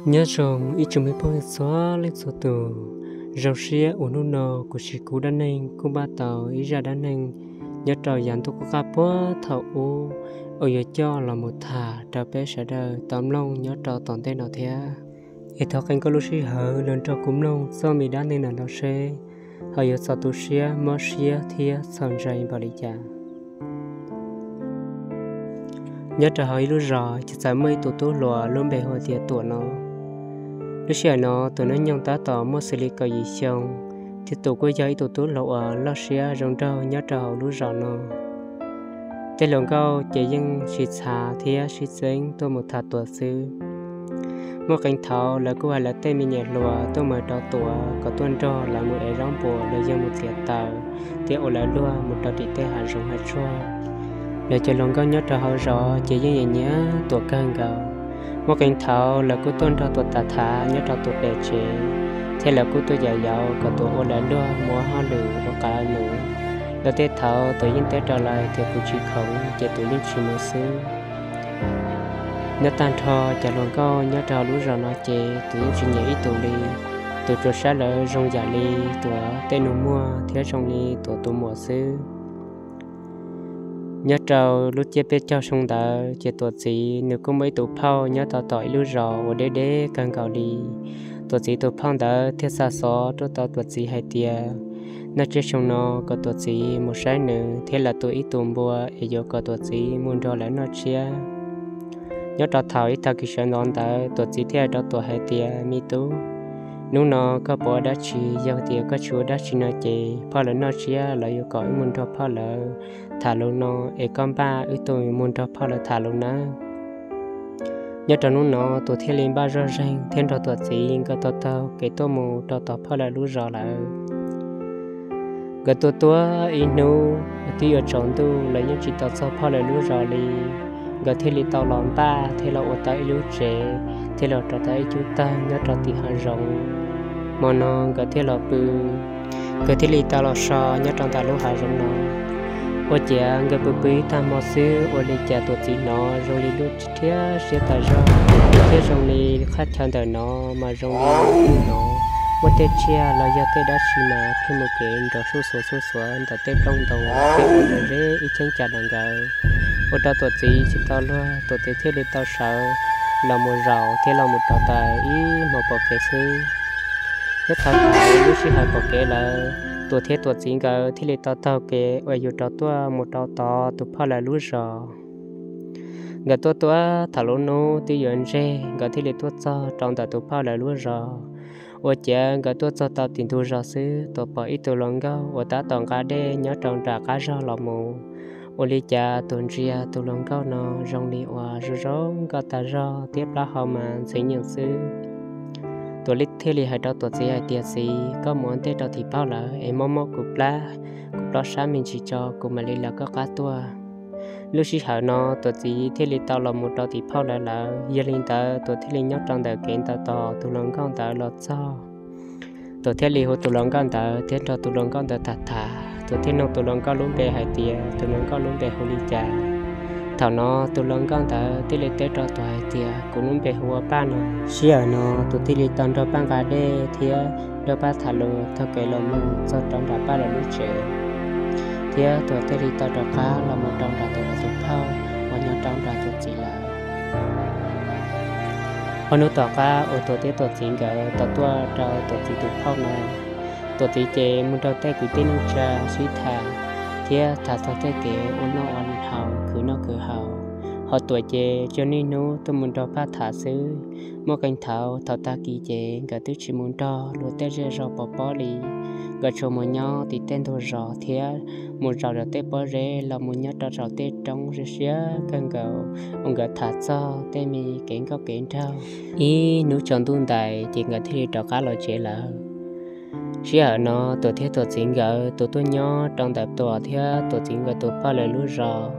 Nyob zoo ib tsoom me phooj ywg txhua leej txhua tus, zoo siab uas hnub no kuv Siv Kub dab neeg kuj npaj tau ib zaj dab neeg nyob rau yav ntuj qub qab puag thaum ub uas yuav coj los mus tham rau peb sawv daws tau mloog nyob rau tom ntej no thiab. Es thov qee koj lub sij hawm los nrog kuv mloog txoj me dab neeg no seb ho yuav txaus tu siab, mob siab thiab txhaum ntshai npaum li cas. Nyob rau hauv ib lub zos ces txawm muaj ib tug tub hluas lub npe hu tias Tuam no. Lub sij hawm no Tuam hnub nyoog tab tom muaj xws li kaum yim xyoo, thiab Tuam kuj yog ib tug tub hluas uas loj siab zoo nraug nyob rau hauv lub zos no. Tej hluas nkauj ces yeej sib txhav thiab sib txeeb tuaj mus tham Tuam xwb. Muaj qee thaum lawv kuj hais lawv tej me nyuam hluas tuaj mus rau Tuam kom tuaj nrog lawv mus ev zaub npua los yog mus txiav taws thiab ua lawv luag mus rau tim tej hav zoov hav tsuag. Lawv cov hluas nkauj nyob rau hauv zos ces yeej nyiam nyiam Tuam kawg nkaus. Muaj qee thaum lawv kuj tuaj nrog Tuam tham tham nyob rau Tuam pem tsev, thiab lawv kuj tuaj yaum yaum kom Tuam ua lawv luag mus ua hauj lwm ua qab num. Lawv tej thaum Tuam yeej teb rau lawv tias kuv tsis khoom ces Tuam yeej tsis mus xwb. Nyob tag nrho cov hluas nkauj nyob rau lub zos no ces Tuam yeej tsis nyiam ib tug li. Tuam tsuas saib lawv zoo yam li Tuam tej nus muag thiab zoo li Tuam tus muam xwb. Nyob rau lub ciaj peb caug xyoo ntawd ces Tuam txiv nws kuj muaj ib tug phauj nyob tom tom ib lub zos uas deb deb kawg nkaus li. Tuam txiv tus phauj ntawd thiaj xa xov rau tau Tuam txiv hais tias noj tsiab xyoo no kom Tuam txiv mus saib nws thiab lawv tua ib tug npua es yuav kom Tuam txiv mus nrog lawv noj tsiab. Nyob rau thaum ib tag kis sawv ntxov ntawd Tuam txiv thiaj hais rau Tuam hais tias, me tub, hnub no koj puas ua dab tsi? Yog tias koj tsis ua dab tsi no ces phauj lawv noj tsiab lawv yuav kom wb mus nrog phauj lawv tham lus no, es koj npaj wb tuaj mus nrog phauj lawv tham lus nawb. Nyob rau hnub no Tuam thiaj li npaj zoj zeeg thiab nrog Tuam txiv nkawd taug taug kev tuaj mus rau tom phauj lawv lub zos lawm. Nkawd tuaj tuaj ib hnub twb yuav tsaus ntuj los yeej tsis tau txog phauj lawv lub zos li. Nkawd thiaj li tau los npaj thiab los ua tau ib lub tsev, thiab los rauv tau ib cub tawg nyob rau tim hav zoov. Hmo no nkawd thiaj los pw, nkawd thiaj li tau los so nyob rau ntawm lub hav zoov no. Ua ciav nkawd pw pw ib tag hmo xwb ua li cas Tuam txiv hnov zoo li lub rhiab siab tas zog, thiab zoo li qhab chaw ntawm no mas zoo li hnov muaj tej tsiaj los yog tej dab tsi mas pheej mus kev nrov xuj xuav xuj xuav ntawm tej nplooj ntoo thiab ua zeb ib cheeb tsam ntawm nkawd. Ua rau Tuam txiv tsis tau luag, Tuam txiv thiaj li tau sawv los mus zaum thiab los mus rauv taws ib hmos pom kev xwb. Nyob thaum lub sij hawm pom kev lawm, Tuam thiab Tuam txiv nkawd thiaj li tau taug kev uas yus rov tuaj mus rau tom tus phauj lawv lub zos. Nkawd tuaj tuaj thaum lub hnub twb yuav ntseg, nkawd thiaj li tuaj txog rau ntawm tus phauj lawv lub zos. Ua ciav nkawd tuaj txog tau tim ntug zos xwb, Tuam pom ib tug hluas nkauj uas tab tom nqa dej nyob rau nram qab zog los mus. Ua li cas Tuam ntsia tus hluas nkauj no zoo li uas zoo zoo nkauj tas zog thiab plaub hau mas ntxeev nyeem xwb. Tuam thiaj li hais rau Tuam txiv hais tias, txiv, koj mus ua ntej rau tim phauj lawm es mob mob kuv plab, kuv plab sab me ntsis tso kuv mam li lawv koj qab tuaj. Lub sij hawm no Tuam txiv thiaj li tau los mus rau tim phauj lawv lawm, yog li ntawd Tuam thiaj li nyob rau ntawm kev ntawd tos tus hluas nkauj ntawd los txog. Tuam thiaj li hu tus hluas nkauj ntawd thiab nrog tus hluas nkauj ntawd tham tham. Tuam thiaj nug tus hluas nkauj lub npe hais tias tus hluas nkauj lub npe hu li cas. Thaum no tus hluas nkauj ntawd thiaj li teb rau Tuam hais tias, kuv lub npe hu ua Paj no. Sij hawm no Tuam thiaj li tau nrog Paj nqa dej thiab nrog Paj tham lus taug kev los mus txog rau nram Paj lawv lub tsev, thiab Tuam thiaj li tau rov qab los mus rau nram Tuam lawv tus phauj uas nyob rau nram Tuam txiv lawv. Ob hnub tom qab uas Tuam thiab Tuam txiv nkawd tau tuaj rau Tuam txiv tus phauj no, Tuam txiv ces mus nrog tej kwv tij neej tsa sib tham thiab tham txog tej kev ua noj ua haus khwv noj khwv haus. Ho Tuam ces tsuas niaj hnub tuaj mus nrog Paj tham xwb. Muaj qee thaum, thaum tag kis ces nkawd twb tsis mus nrog luag tej zej zog pov pob li. Nkawd tsuas mus nyob tim tej ntug zos thiab mus zaum rau tej pob zeb los mus nyob rau saum tej roob siab siab kawg nkaus uas nkawd tham txog tej me kev nkauj kev nraug. Ib hnub tsaus ntuj ntais ces nkawd thiaj li rov qab los tsev lawm. Sij hawm no Tuam thiab Tuam txiv nkawd tus tuaj nyob rau ntawm Tuam thiab Tuam txiv nkawd tus phauj lawv lub zos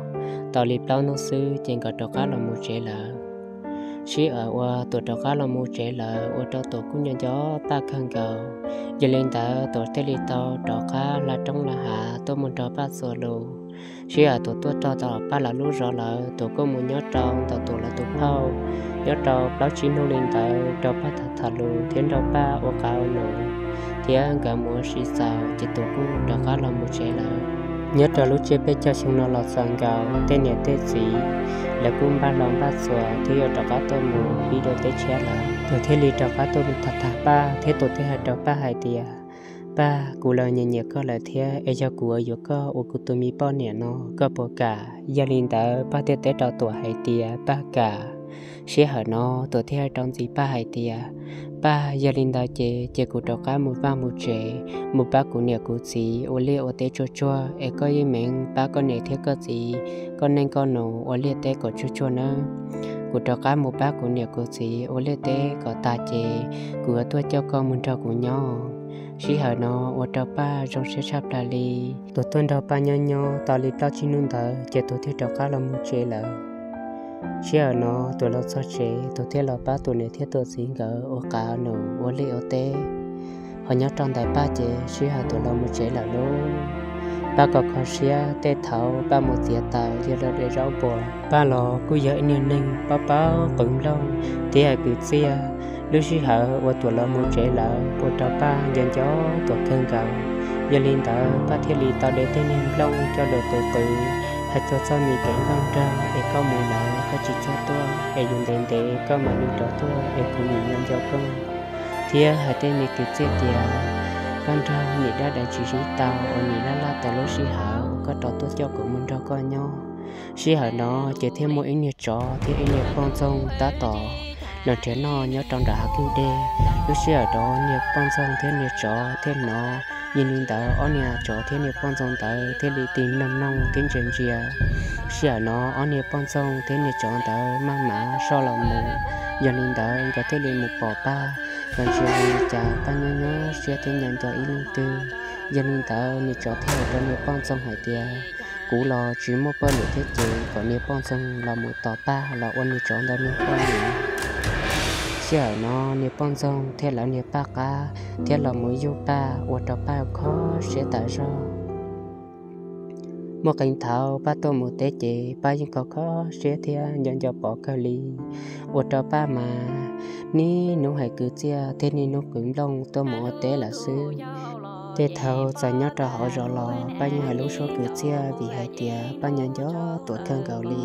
tau li plaub hnub xwb ces nkawd rov qab los mus tsev lawm. Sij hawm uas Tuam rov qab los mus tsev lawm ua rau Tuam kuj nco nco Paj kawg nkaus. Yog li ntawd Tuam thiaj li tau rov qab hla roob hla hav tuaj mus nrog Paj txuas lus. Sij hawm Tuam tuaj txog tom Paj lawv lub zos lawm, Tuam kuj mus nyob rau ntawm Tuam lawv tus phauj Nyob rau plaub tsib hnub li ntawd rau Paj tham tham lus thiab nrog Paj ua qab ua num, thiab nkawd mus ua si xaus ces Tuam kuj rov qab los mus tsev lawm. Nyob rau lub tsiab peb caug xyoo no los txog nkaus, tej niam tej txiv lawv kuj npaj hlo npaj txuas thiab yuav rov qab tuaj mus pib dua teb tshiab lawm. Tuam thiaj li rov qab tuaj mus tham tham Paj thiab Tuam thiaj hais rau Paj hais tias, Paj, kuv los nyiam nyiam koj lawm thiab, es yog kuv yuav koj ua kuv tus me poj niam no, koj puas kam? Yog li ntawd Paj thiaj teb rau Tuam hais tias Paj kam. Sij hawm no Tuam thiaj hais rau ntxiv Paj hais tias, Paj, yog li ntawd ces, ces kuv rov qab mus vaj mus tsev, mus pab kuv niam kuv txiv ua liaj ua teb tsuag tsuag, es koj yeej meem pab koj niam thiab koj txiv, koj neej koj nus ua liaj teb kom tsuag tsuag nawb. Kuv rov qab mus pab kuv niam kuv txiv ua liaj teb kom tag ces kuv yuav tuaj coj koj mus nrog kuv nyob. Sij hawm no ua rau Paj zoo siab tshaj plaws li. Tuam tuaj nrog Paj nyob nyob tau li plaub tsib hnub ntawd ces Tuam thiaj rov qab los mus tsev lawm. Sij hawm no Tuam los txog tsev, Tuam thiaj los pab Tuam niam thiab Tuam txiv nkawd ua qab nus ua liaj ua teb. Ho nyob rau ntawm Paj ces sij hawm Tuam los mus tsev lawm lauj, Paj kuj kho siab tej thaum Paj mus txiav taws thiab los de zaub npua. Paj los kuj yog ib niag neeg paub paub qwv nplooj thiab hais kwv txhiaj. Lub sij hawm uas Tuam los mus tsev lawm ua rau Paj nco nco Tuam kawg nkaus. Yog li ntawd Paj thiaj li tau de tej niag nplooj coj los qwv qwv, hais txog txoj me kev nkauj nraug es koj mus lawm koj tsis txhob tuaj, es yus ntev ntev koj mam li rov tuaj es kuv nim nco nco koj. Thiab hais tej me kwv txhiaj tias, Koj nrog niam dab dais tsis sib tau uas nim laj laj tau lub sij hawm uas koj rov tuaj coj kuv mus nrog koj nyob. Sij hawm no ces thiaj muaj ib niag tsov thiab ib niag poj ntxoog tab tom los nrhiav noj nyob rau nram hav kwj dej. Lub sij hawm no niag poj ntxoog thiab niag tsov thiaj hnov. Yog li ntawd ob niag tsov thiab niag poj ntxoog ntawd thiaj li tig noog noog thiab ntsia ntsia. Sij hawm no ob niag poj ntxoog thiab niag tsov ntawd maj mam soj los mus. Yog li ntawd nkawd thiaj li mus pom Paj, nkawd ntsia li cas Paj nyob nyob siab thiab nco nco ib leej twg. Yog li ntawd niag tsov thiaj hais rau niag poj ntxoog hais tias, Kuv los tsis muaj poj niam thiab ces kom niag poj ntxoog los mus tos Paj los ua niag tsov ntawd niag poj niam. Sij hawm no niag poj ntxoog thiaj lawv niag Paj qab thiab los mus yug Paj ua rau Paj kho siab tas zog. Muaj qee thaum Paj tuaj mus teb ces Paj yeej kho kho siab thiab nco nco Pov kawg li, ua rau Paj mas niaj hnub hais kwv txhiaj thiab niaj hnub qwv nplooj tuaj mus ua teb lawm xwb. Tej thaum txawm nyob rau hauv zos los Paj yeej hais lub suab kwv txhiaj vim hais tias Paj nco nco Tuam kawg nkaus li.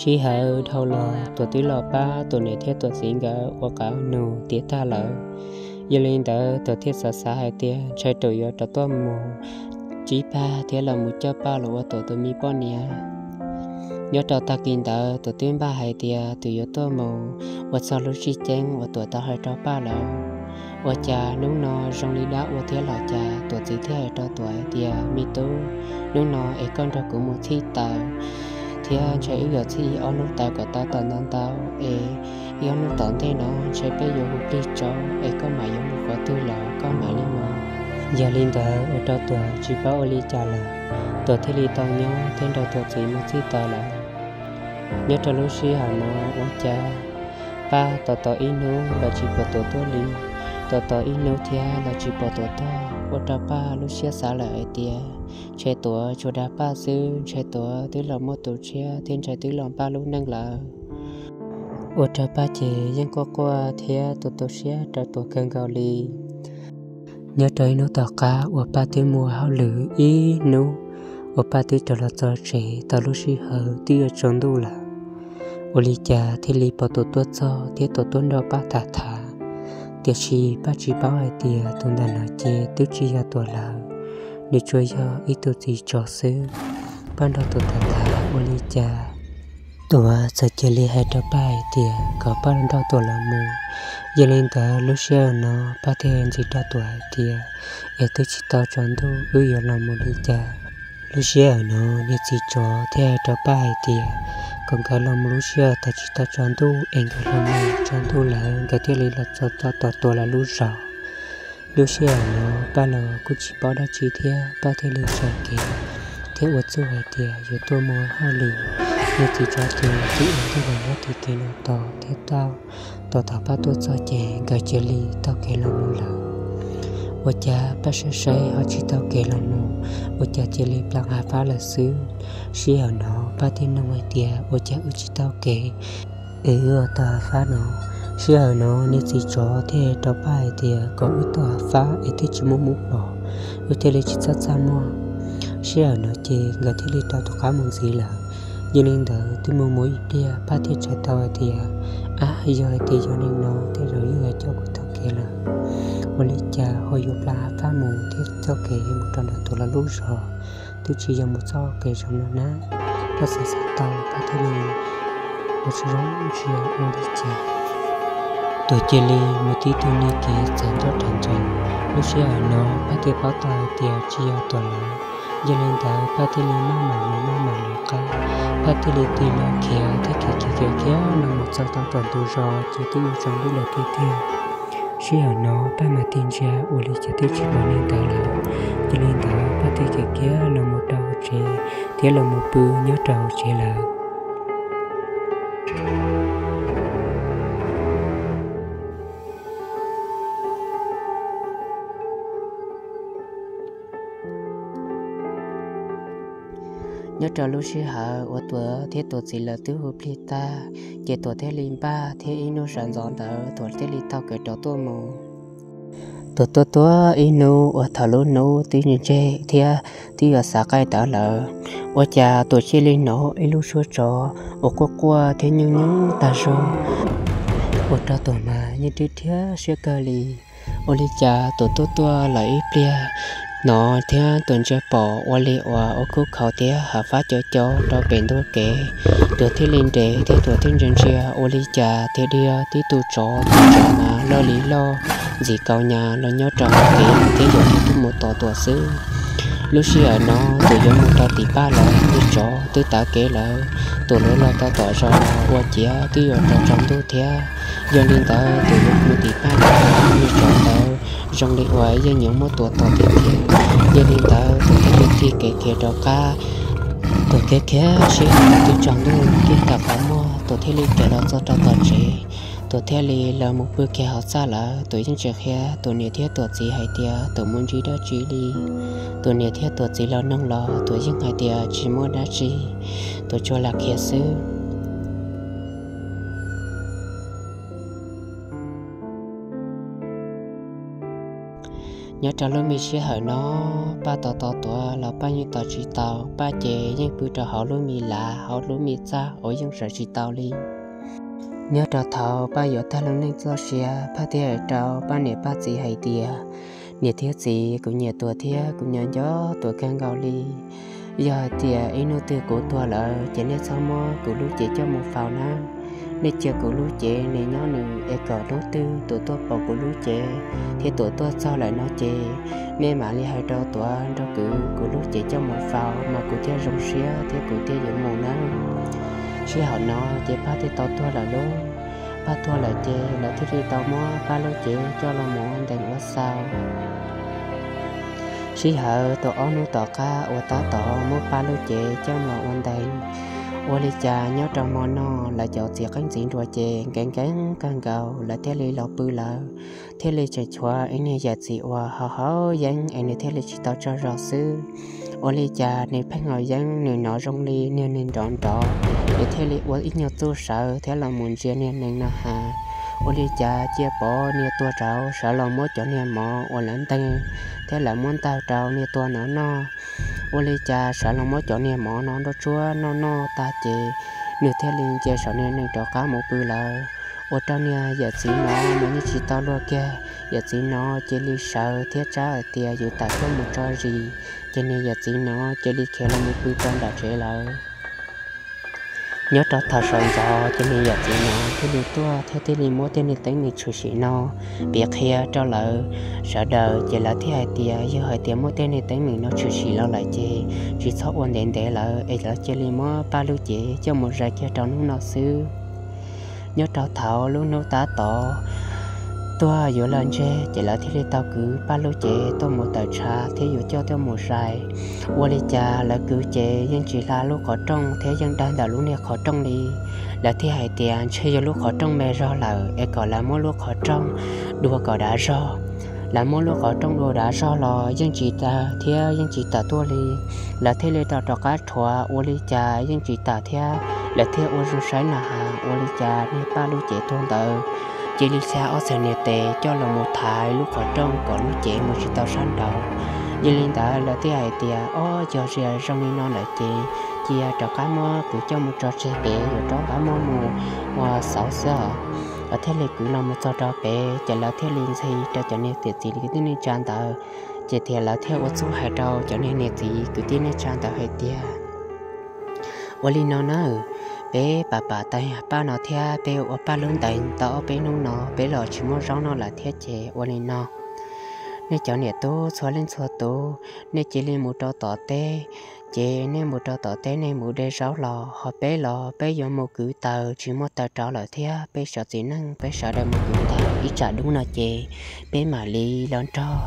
Sij hawm dhau los Tuam twb los pab Tuam niam thiab Tuam txiv nkawd ua qab nus tiav tag lawm. Yog li ntawd Tuam thiaj xav xav hais tias ntshai Tuam yuav rov tuaj mus ntsib Paj thiab los mus coj Paj los ua Tuam tus me poj niam. Nyob rau tag kis ntawd Tuam twb npaj hais tias Tuam yuav tuaj mus ua txog lub sij ceeb uas Tuam tau hais rau Paj lawm. Ua cas hnub no zoo li dab ua thiab los cas Tuam txiv thiaj hais rau Tuam hais tias, Me tub, hnub no es koj nrog kuv mus txhij taws, thiab ntshai wb yuav txhij ob hnub taws kom tau tom ntau ntau es ib ob hnub tom ntej no ntshai peb yuav hu plig tsau es koj mam yuav mus qhov twg los koj mam li mus. Yog li ntawd ua rau Tuam tsis paub ua li cas lawm, Tuam thiaj li tau nyob thiab nrog Tuam txiv mus txhij taws lawm. Nyob rau lub sij hawm no ua cas Paj tos tos ib hnub los tsis pom Tuam tuaj li, tos tos ib hnub thiab los tsis pom Tuam tuaj, ua rau Paj lub siab xav lawm hais tias ntshe Tuam tsuas dag Paj xwb, ntshe Tuam twb los muaj tus tshiab thiab ntshe twb los npaj lub neej lawm. Ua rau Paj ces yeej quaj quaj thiab tu tu siab rau Tuam kawg nkaus li. Nyob rau ib hnub tom qab uas Paj twb muaj hauj lwm ib hnub, uas Paj twb rov los txog tsev tau lub sij hawm twb yuav tsaus ntuj lawm. Ua li cas thiaj li pom Tuam tuaj txog thiab Tuam tuaj nrog Paj tham tham. Tiam sis Paj tsis paub hais tias tus ntawm no ces twb tsis yog Tuam lawm, nws tsuas yog ib tug txiv tsov xwb. Paj nrog Tuam tham tham ua li cas Tuam txawm cia li hais rau Paj hais tias kom Paj nrog Tuam los mus. Yog li ntawd lub sij hawm no Paj thiaj ntxiv rau Tuam hais tias, Es twb tsis tau tsaus ntuj, wb yuav los mus li cas? Lub sij hawm no niag txiv tsov thiaj hais rau Paj hais tias kom nkawd los mus lub sij hawm thaum tsis tau tsaus ntuj, es nkawd los mus tsaus ntuj lawm nkawd thiaj li los txog tau tom Tuam lawv lub zos. Lub sij hawm no Paj los kuj tsis paub dab tsi thiab, Paj thiaj li sawv kev thiab ua txuj hais tias yuav tuaj mus hauj lwm. Niag txiv tsov ces twb ua txuj los nyob tim kev no tos thiab tau, tos thaum Paj tuaj txog ces nkawd cia li taug kev los mus lawm. Ua cas Paj saib saib ho tsis tau kev los mus, ua cas cia li plam hav fab lawm xwb. Sij hawm no Paj thiaj nug hais tias, ua cas wb tsis tau kev es wb ua tau hav fab no? Sij hawm no niag txiv tsov thiaj rau Paj hais tias kom wb tau hav fab es thiaj tsis muaj mus pom, wb thiaj li tsis txaj txaj muag. Sij hawm no ces nkawd thiaj li rov tom qab mus ntxiv lawm. Yog li ntawd twb mus mus ib pliag Paj thiaj txawm tau hais tias, ab, yog hais tias yog li no tej zaum yeej yuav coj kuv tau kev lawm. Ua li cas ho yuav plam hav fab mus thiab txoj kev mus rau nram Tuam lawv lub zos, twb tsis yog mus txoj kev zoo no na. Paj xav xav tau Paj thiaj li ua tsis zoo ntsia ua li cas Tuam cia li mus tib tug niag kev txawv nroj rag nrees. Lub sij hawm no Paj thiaj paub tau hais tias tsis yog Tuam lawm. Yog li ntawd Paj thiaj li maj mam mus maj mam mus qab, Paj thiaj li tig los khiav thiab khiav khiav khiav khiav los mus txog tau tom ntug zos ces twb yuav tsaus ntuj lawm tiag tiag. Sij hawm no Paj mam tig ntsia ua li cas twb tsis pom niag ntawd lawm. Yog li ntawd Paj thiaj khiav khiav los mus rau hauv tsev thiab los mus pw nyob rau hauv tsev lawm. Nyob rau lub sij hawm uas Tuam thiab Tuam txiv lawv twb hu plig tag, ces Tuam thiaj li npaj thiab ib hnub sawv ntxov ntawd Tuam thiaj li taug kev rov tuaj mus. Tuam tuaj tuaj ib hnub uas thaum lub hnub twb ntseg thiab twb yuav xav qaij tawv lawm, ua cas Tuam cia li hnov ib lub suab tsov uas quaj quaj thiab nyooj nyooj tag zog, ua rau Tuam mas yeej rhiab rhiab siab kawg li. Ua li cas Tuam tuaj tuaj lawm ib pliag, hnov thiab Tuam ntsia pom ua li uas ua kub khau thiab hav fab cov cov rau pem ntuj kev. Tuam thiaj li nres thiab Tuam thiaj ntsia ntsia ua li cas thiaj dhia tib tug tsov, tus tsov mas loj li loj, ntxim kaus nyas los nyob rau hauv kev thiab yuav tuaj mus tos Tuam xwb. Lub sij hawm no Tuam yuav mus rau tim Paj lawm, niag tsov twb tav kev lawm. Tuam lawv los tau tom zos los ua ciav twb yuav rau tsaus ntuj thiab. Yog li ntawd Tuam yuav mus tim Paj lawm, niag tsov ntawd zoo li uas yeej yuav muab Tuam tom tiag tiag. Yog li ntawd Tuam thiaj li tig kev khiav rov qab. Tuam khiav khiav sij hawm twb tsaus ntuj kiag tag qhov muag, Tuam thiaj li khiav los txog rau tom tsev. Tuam thiaj li los mus pw kiag hauv txaj lawm. Tuam yeej tsis qhia Tuam niam thiab Tuam txiv hais tias Tuam mus ntsib dab tsi li. Tuam niam thiab Tuam txiv los noog los Tuam yeej hais tias tsis muaj dab tsi, Tuam tsuas lam khiav xwb. Nyob rau lub me sij hawm no, Paj tos tos Tuam los Paj yeej tos tsis tau. Paj ces yeej pw rau hauv lub me lav hauv lub me txaj uas yeej sawv tsis tau li. Nyob rau thaum Paj yuav tag lub neej txoj sia, Paj thiaj hais rau Paj niam Paj txiv hais tias, niam thiab txiv, kuv nyiam Tuam thiab kuv nyob nco Tuam kawg nkaus li. Yog hais tias ib hnub twg kuv tuag lawm ces nej txhob muab kuv lub cev coj mus faus nawb. Nej cia kuv lub cev nws nyob nws es kom hnub twg Tuam tuaj pom kuv lub cev thiab Tuam tuaj txog lawm no ces nej mam li hais rau Tuam nrog kuv, kuv lub cev coj mus faus mas kuv thiaj zoo siab thiab kuv thiaj yuav mus nawb. Sij hawm no ces Paj thiaj tau tuag lawm lauj. Paj tuag lawm ces lawv thiaj li tau muab Paj lub cev coj los mus ua ntees ua xaus. Sij hawm tau ob hnub tom qab uas tab tom muab Paj lub cev coj los ua ntees, ua li cas nyob rau hmo no lawv cov txiv qeej txiv nruas ces nkees nkees kawg nkaus lawv thiaj li los pw lawm, thiaj li tseem tshuav ib niag yawm txiv uas haus haus yeeb es nws thiaj li tsis tau tsaug zog xwb. Ua li cas nws pheej haus yeeb, nws hnov zoo li niag neeg nrov nrov, nws thiaj li ua ib nyuag txuj sawv thiab los mus ntsia niag neeg no has. Ua li cas cia pom niag tuag rau sawv los muab cov niag mov uas lawv ntees thiab lawv muab ntawg rau niag tuag no noj. Ua li cas sawv los muab cov niag mov no nroj tsuab noj noj tag ces nws thiaj li ntsia saum niag neeg rov qab mus pw lawm. Ua rau niag yawm txiv no mas yeej tsis tau luag kiag. Yawm txiv no cia li sawv thiab tsab hais tias yus tawm tuaj mus tso zis, ces niag yawm txiv no cia li khiav los mus pw rau nram tsev lawm. Nyob rau thaum sawv ntxov ces niag yawm txiv no thiaj li tuaj thiab thiaj li muab tej niag teeb meem tshwm sim no piav qhia rau lawv sawv daws, ces lawv thiaj hais tias yog hais tias muaj tej niag teeb meem no tshwm sim los lawm ces tsis txhob ua ntev ntev lawm es lawv cia li muab Paj lub cev coj mus zais kiag rau hnub no xwb. Nyob rau thaum lub hnub tab tom tuag yuav los ntseg ces lawv thiaj li tau kwv Paj lub cev tuaj mus tawm tshav thiab yuav coj tuaj mus zais. Ua li cas lawv kwv ces yeej tsis hla lub qhov rooj thiab yeej dawg ntawm lub niag qhov rooj li. Lawv thiaj hais tias ntshe yog lub qhov rooj me zog lawm es kom lawv muab lub qhov rooj dua kom dav zog. Lawv muab lub qhov rooj dua dav zog los yeej tsis tawm thiab yeej tsis tawm tuaj li. Lawv thiaj li tau rov qab rhuav ua li cas yeej tsis tawm thiab, lawv thiaj ua zoo saib na has ua li cas niag paj lub cev tuag ntawd cia li xa ob txhais niag tes coj los mus thaiv lub qhov rooj kom lub cev mus tsis tau sab nraud. Yog li ntawd lawv thiaj hais tias, Ob, yog zoo li no lawm ces cia rov qab muab kwv coj mus tso tseg pem, yuav rov qab muab mus ua xauv xwb os. Lawv thiaj li kwv los mus txog rau pem ces lawv thiaj li ntxhi rau cov niag niam txiv kwv tij neej tsa ntawd. Ces thiaj lawv thiaj ua txuj hais rau cov niag niam txiv kwv tij neej tsa ntawd hais tias, Ua li no nawb, peb pam pam tau paj no thiab peb ua paj lub ntees tau ob peb hnub no peb los tsis muaj zaub noj lawm thiab ces ua li no, nej cov niam tub txhua leej txhua tus, nej cia li mus rau tom teb, ces nej mus rau tom teb nej mus de zaub los, ho peb los peb yuav mus kwv taws tsis muaj taws rauv lawm thiab peb sawv txiv neej peb sawv daws mus kwv taws ib tsam dub no ces peb mam li los nrog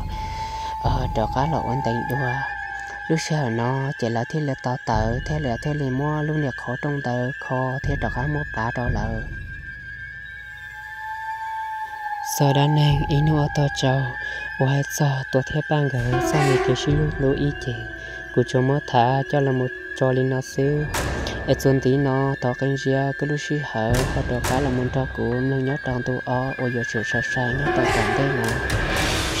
rov qab los ua ntees dua. Lub sij hawm no ces lawv thiaj li tau tawv thiab lawv thiaj li muab lub niag qhov rooj ntawd kho thiab rov qab muab pav rau lawv. Txog dab neeg ib hnub ob tog tsau uas hais txog Tuam thiab Paj nkawd txoj me kev sib hlub ib ce, kuv tsuas muab tham coj los mus tso li no xwb. Es txuas ntxiv no thov qee ziab koj lub sij hawm ho rov qab los mus nrog kuv mloog nyob rau ntu ob uas yuav tsum sai sai nyob rau tom ntej no,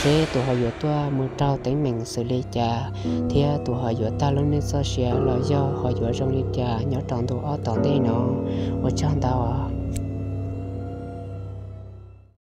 seb tus ho yuav tuaj mus raug teeb meem xws li cas thiab tus ho yuav tag lub neej txoj sia los yog ho yuav zoo li cas nyob rau ntu ob tom ntej no. Ua tsaug ntau.